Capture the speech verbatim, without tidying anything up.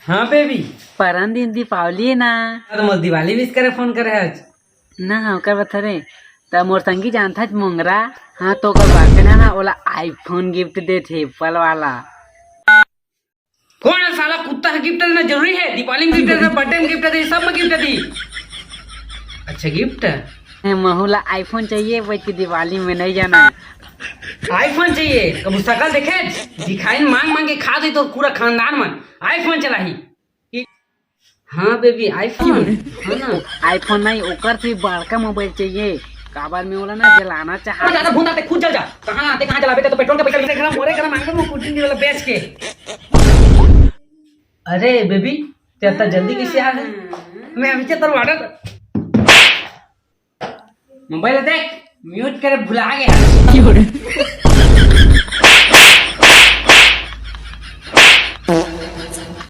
हाँ बेबी। परन दिन दीपावली हे ना। हाँ, त मोला दिवाली विश करे फोन करे हस। ना, हाँ, ओकर बता रे। त मोर संगी जानथस मोंगरा, हाँ, त ओकर बर्थडे ना, ना, ओला iPhone गिफ्ट देथे, एप्पल वाला। कौन है साला कुत्ता ह गिफ्ट देना जरूरी है? दिवाली में गिफ्ट देना, बर्थडे में गिफ्ट दे, सब में गिफ्ट दी। अच्छा गिफ्ट है। ए, महू ला iPhone चाहिए, बोल के दिवाली में नहीं जाना। iPhone चाहिए? कबू शकल देखे? दिखाई मांग मांग के खा दे तो पूरा खानदान मन iPhone चलाही। हाँ बेबी, iPhone। हाँ ना। iPhone नहीं, ओकर से बड़का मोबाइल चाहिए। काबर में ओला ना जलाना चाहा। ज्यादा भूंदा ते खुद जल जा। कहाँ लाते, कहाँ जलाबे, ते तो पेट्रोल का पैसा देख रहा, मोरे करा मांगो, मैं कुछ नहीं वाला बेच के। अरे बेबी, ते इतना जल्दी कैसे आ गए? मैं अभी चलता हूँ ऑर्डर। मोबाइल देख, म्यूट करे भुला गया।